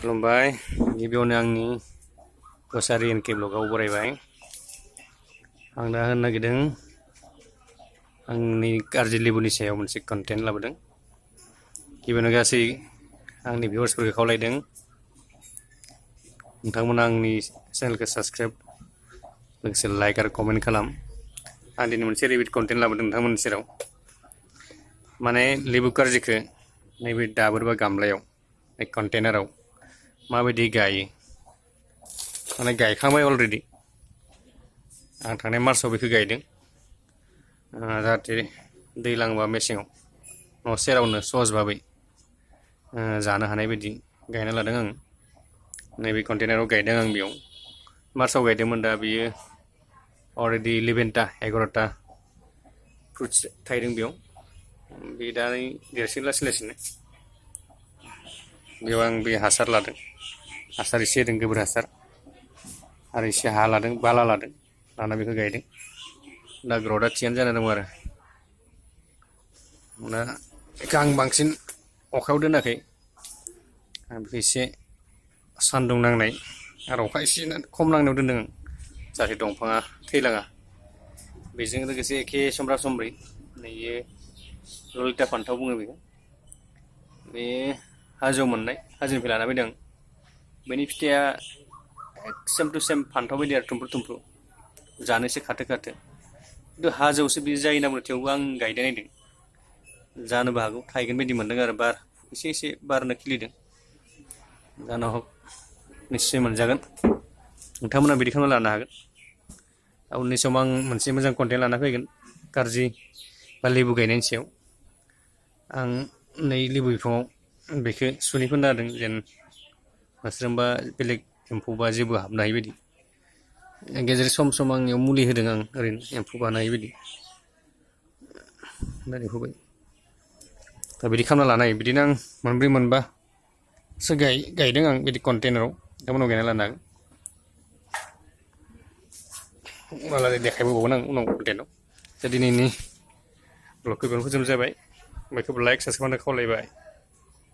खुलुमबाय गिबियावनो आंनि गोसारि एनके ब्लगाव बरायबाय। आं दा होननो नागिरदों आंनि गाज्रि लेबुनि सायाव मोनसे कन्टेन्ट लाबोदों। गिबियावनो गासै आंनि भिउवार्सफोरखौ खावलायदों नोंथांमोना आंनि चेनेलखौ साबस्क्राइब लोगोसे लाइक आरो कमेन्ट खालाम। आं दिनै मोनसे रिभिट कन्टेन्ट लाबोदों नोंथांमोननि सेराव। माने लेबु कारजिखौ नैबे दाबोर बा गामलायाव कन्टेनाराव माबायदि गायो, माने गायखांबाय अलरेडि। आं थांनाय मार्चआव बेखौ गायदों जाहाथे दैज्लां बा मेसेङाव न' सेरावनो सहज भाबै जानो हानाय बायदि गायना लादों आं। नैबे कन्टेनाराव गायदों आं बेयाव मार्चआव गायदोंमोन। दा बियो अलरेडि 11टा 11टा फ्रुट्स थायदों बेयाव। बे दा देरसिन लासै लासैनो। बेयाव आं बे हासार लादों, हासार एसे होदों, गोबोर हासार आरो एसे हा लादों, बाला लादों, लाना बेखौ गायदों। दा ग्रथआ थिगानो जाना दं आरो दा बेखौ आं बांसिन अखायाव दोनाखै। आं बेखौ एसे सान्दुं नांनाय आरो अखा एसे खम नांनायाव दोनदों आं, जाहाथे दंफाङा थैलाङा। बेजों लोगोसे एखे समब्रा समब्रि नैयो ललिता फान्थाव बुङो बेखौ। बे हाजोआव मोननाय, हाजोनिफ्राय लाना फैदों। बेनि फिथाइया सेम टु सेम फान्थाव बायदि आरो थुमफ्रु थुमफ्रु, जानो एसे खाथो खाथो। खिन्थु हाजोआवसो बे जायो ना बुङो, थेवबो आं गायना नायदों। जानोबो हागौ, थायगोन बायदि मोनदों आरो बार एसे एसे बारनो खिलिदों। जानो हक निस्सय मोनजागोन, नोंथांमोना बिदि खालामना लानो हागोन। उननि समाव आं मोनसे मोजां कन्टेन्ट लाना फैगोन कारजि बा लेबु गायनायनि सायाव। आं नै लेबु बिफाङाव बेखौ सुनै फोनना होदों, जेन मोस्रोम बा बेलेग एम्फौ बा जेबो हाबनो हायि बायदि। गेजेर सम सम आं बेयाव मुलि होदों, आं ओरैनो एम्फौ बानो हायि बायदि। दा बेखौबाय दा बिदि खालामना लानो हायो। बिदिनो आं मोनब्रै मोनबासो गायदों आं बिदि कन्टेनाराव। नोंथांमोनाव गायना लानो हागोन। मालाय देखायबोबावगोन आं उनाव कन्टेन्टआव। दा दिनैनि ब्लगखौ बेयावनो फोजोबनाय जाबाय। बेखौबो लाइक साबस्क्राइब खालामनो खावलायबाय।